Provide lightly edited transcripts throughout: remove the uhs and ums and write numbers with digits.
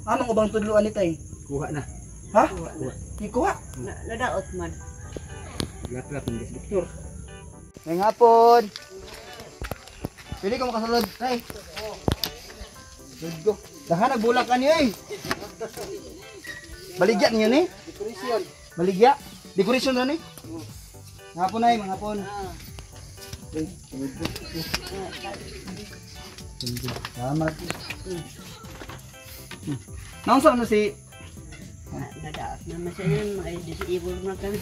Amang ubang tudloan ni tay? Kuha na. Ha? Kuha na. Ikuha. Nadaot man. Laklak ng doktor. Ngayong hapon. Pili ko makasulod, tay. Sulod ko. Dahan nagbulak ka niyo eh. Baligya niyo ni? Decoration. Baligya? Decoration na ni? Mga hapon ay, mga hapon. Okay, sulod ko. Salamat. Naunsa ano si Nadaot naman siya yun. Mga disabled na kami.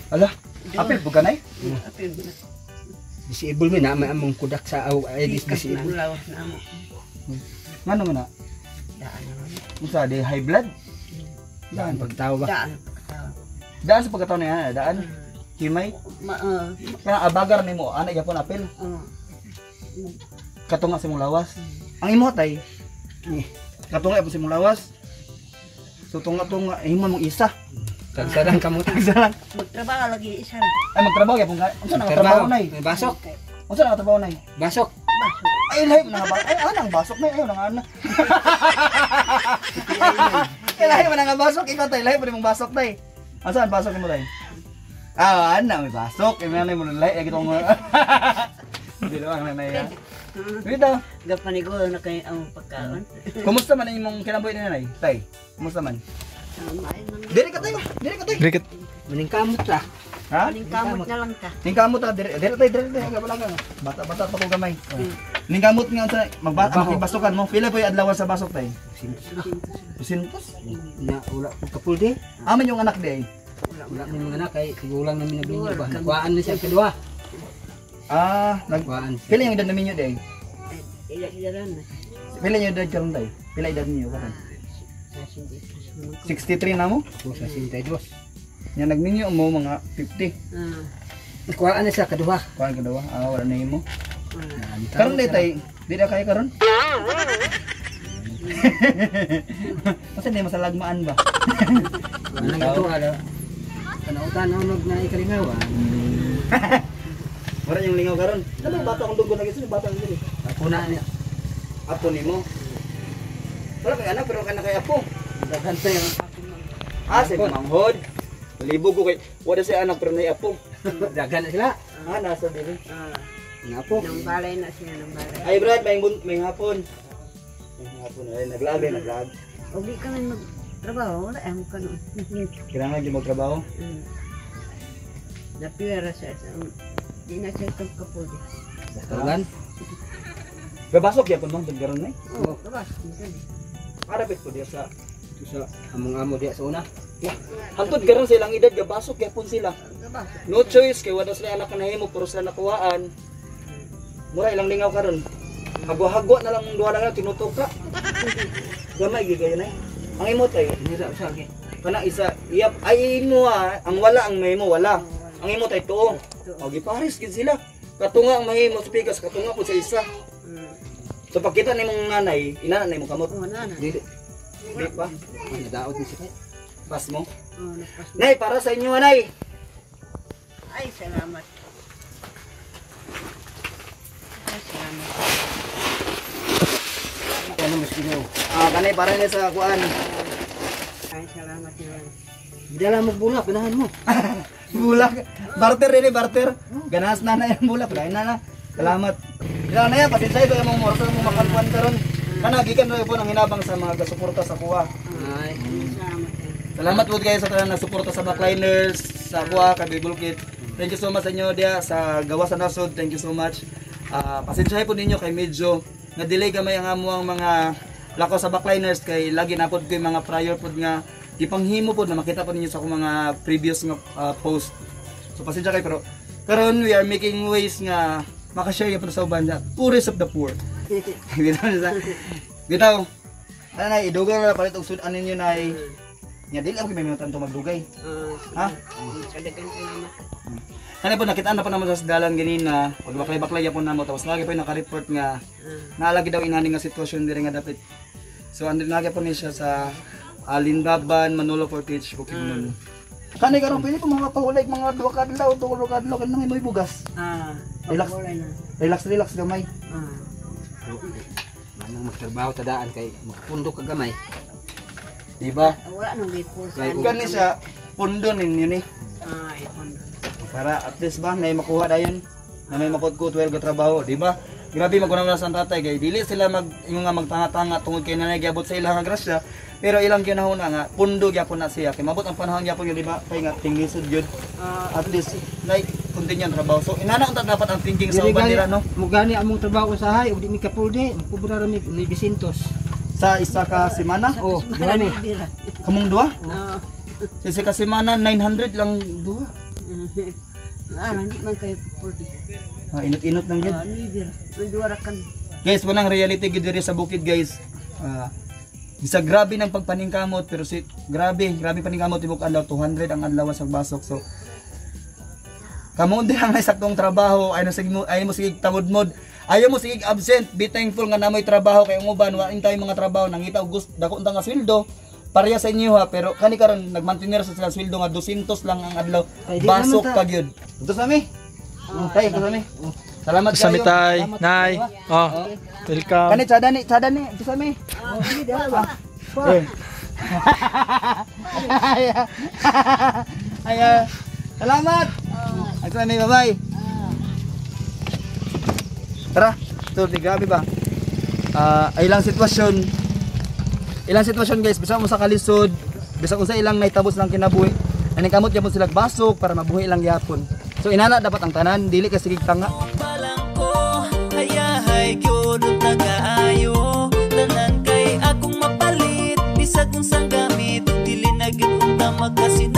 Ala, apil po ka nay? Apil na. Disable mi na may among kudak sa aw ay Pikas na disable. ang lawas na mo. Ngano man na? Daan naman. Unsa di high blood? Daan pagtawa ba? Daan. Pagkatawa. Daan sa pagkataon niya, daan. Kimay. Ma, Kana abagar nimo, ana gyapon apil. Katunga sa imong lawas. Ang imo tay. Ni. Katunga po sa imong lawas. So tunga-tunga imo mong isa. Tagsaran kamot. Tagsaran. Magtrabaho lagi isa na. Ay magtrabaho gyapon ka. Unsa na trabaho nay? May basok. Unsa na trabaho nay? Basok. Baso. Ay lahi man nga ba? Ay anang basok nay, ayo nang ana. Ay lahi man nga basok ikaw tay, lahi pa mong basok tay. Asa ang basok nimo tay? Ah, ana may basok. Ay nanay mo lahi ay gitong. Di lang nanay. Ah. Dito. Gapanigo na kayo ang pagkaon. Kumusta man ang imong kinabuhi ni nanay? Tay, kumusta man? Maayo man. Diri ka tayo. Diri ka tayo. Dikit. Maningkamot la. Ha? Ning kamot na lang ta. Ningkamot ta diri diri tay, diri tay wala ka. Bata bata pa ko gamay. Ningkamot nga sa magbata makibasukan mo. Pila po yung adlaw sa basok tay? Sintos na. Sintos. Na wala ko kapulde. Aman yung anak di ay. Wala mi mga anak kay tigulang namin naglinyo ba. Nakuhaan ni siya ang kadua. Ah, nag Nakuhaan. pila yung edad na ninyo di ay? Ila ila na. Pila yung edad karon tay? Pila edad niyo karon? Sa 63 naman ko. 63 na mo? Ko sa 62. Nya nagminyo mo mga 50. Ah, Nakuhaan na siya kadua. Kuan ka daw? Ah, wala na imo. wala. Karon di tay, di na kayo karon? Kasi di masalagmaan ba? Anang ito ala. Kanautan ang na ikalingawan. Wala yung lingaw karon. Dami bata akong dugo lagi sa bata diri. Ako na niya. Apo nimo. Wala kay anak pero kana kay apo. Daghan tayo. Ah, sa manghod. Libog ko kay wala siya anak pero nay apo. Daghan na sila. Ah, nasa diri. Ah, Nga po. nang balay na siya, nang balay. Ay Brad, may hapon. May hapon ay naglag din, naglag. O di kami magtrabaho, wala ang kanon. Kailangan gyud magtrabaho. Napira siya. Di na siya itong kapuli. Tawagan. Gabasok gyapon bang karon nay? Oo, kabas. Arapit po diya sa Ito sa among amo diya sa una. Hantod karon sa ilang edad gabasok gyapon sila. Kabas. No choice kay wala sila anak na himo puro sila nakuhaan. Mura ilang lingaw karon. Hagwa-hagwa na lang duha na lang tinutuka. Gamay gyud kayo nay. Ang imo tay, Nira sa lagi. kanang isa iyap ay imo ah, ang wala ang mahimo wala. Ang imo tay tuo. O gipares gid sila. Katunga ang mahimo sa pikas, katunga po sa isa. So pagkita nimong nanay, inana na imong kamot. Oo, na na. Dili. Di pa. Nadaot ni siya. Pas mo. Oo, napas mo. Nay, para sa inyo nay. Ay, salamat. Ay, salamat. Ano mas ginoo. Ah, kanay para niya sa kuan. Ay, salamat na. Dala mo bulak ganahan mo. Bulak. Barter rin eh, barter. Ganahas na na yung bulak. Dahil na na. Salamat. Kailangan na yan, pasensya ito yung mga oras mo makalpuan karon. Kana gikan na po ang hinabang sa mga gasuporta sa kuha. Ay. Salamat. Salamat po kayo sa tanan na suporta sa backliners, sa kuha, kay Bibulkit. Thank you so much sa inyo diya sa gawa sa nasod. Thank you so much. Ah, pasensyahin po ninyo kay medyo na-delay gamay ang amuang mga lakaw sa backliners kay lagi na pod ko yung mga prior pod nga ipanghimo pod na makita po ninyo sa akong mga previous nga post. So pasensya kayo pero karon we are making ways nga makashare gyud sa uban sa poorest of the poor. Bitaw sa bitaw. Ano na idugay na palit og sud-an ninyo nay. Nya dili ako may tanto magdugay. Ha? Sadagan salamat. Ano po nakita na po naman sa dalan ganina, pag baklay-baklay po namo tapos lagi po yung naka-report nga naalagi daw inani nga sitwasyon diri nga dapit. So andun lagi po ni siya sa Alindaban, Manolo Fortich, Bukidnon. Kanay karon pili po mga pahulay mga duha ka adlaw, tulo ka adlaw kanang imoy bugas. Ah, Relax. pagkulay na. Relax relax gamay. Ah, Manang magtrabaho tadaan kay makapundo ka gamay. Di ba? Wala nang gipon. Kani siya pundo ninyo ni. Ay, pondo. Para at least ba na makuha dayon na may makut-kut well trabaho, di ba? Grabe magunang sa tatay kay dili sila mag ingon nga magtanga-tanga tungod kay nanay giabot sa ilang nga grasya, pero ilang ginahuna nga pundo gyapon na siya kay mabot ang panahon gyapon yun, di ba? Kay nga tinglisod gyud. At least like continue ang trabaho. So inana unta dapat ang thinking sa Dili uban gani nila, no? Mugani among trabaho usahay ug di mi kapuldi, mukubra ra mi 900. Sa isa ka semana, Oh, duha ni. Kamong duha? Oo. Sa isa ka semana 900 lang duha. Ah, hindi man kayo puldi. Ah, inot-inot lang gyud. Ah, nibi ra. Duha ra kan. Guys, walang reality gid diri sa bukid, guys. Ah, bisa grabe ng pagpaningkamot pero si grabe, grabe paningkamot tibok adlaw 200 ang adlaw sa basok. So kamo di ang saktong trabaho ay no sige mo ay mo sige tamod-mod. Ayaw mo sige absent, be thankful nga namoy trabaho kay ang uban wa tayo mga trabaho nangita og gusto dako untang nga sweldo. Pareha sa inyo ha, pero kani karon nagmantener sa sila sweldo nga 200 lang ang adlaw. Ay, di Basok naman ta. pa gyud. Ito sa mi. Tay, ito sa mi. Salamat Sa kayo. mitay, nay. Oh, welcome. Kani tsada ni, tsada ni, ito sa mi. Oh, sige diha. Eh. Ay, ay, ah. Salamat. Ay, sa bye-bye. Tara, so, di grabe ba? Ah, ay ilang sitwasyon. Ilang sitwasyon, guys, bisan mo sa kalisod, bisan unsa ilang nahitabo silang kinabuhi. Ani kamot gyapon sila basok para mabuhi lang gyapon. So inana dapat ang tanan, dili ka sige tanga. Palangko hayahay gyud nagaayo tanan kay akong mapalit bisag unsang gamit dili na gyud unta makasi.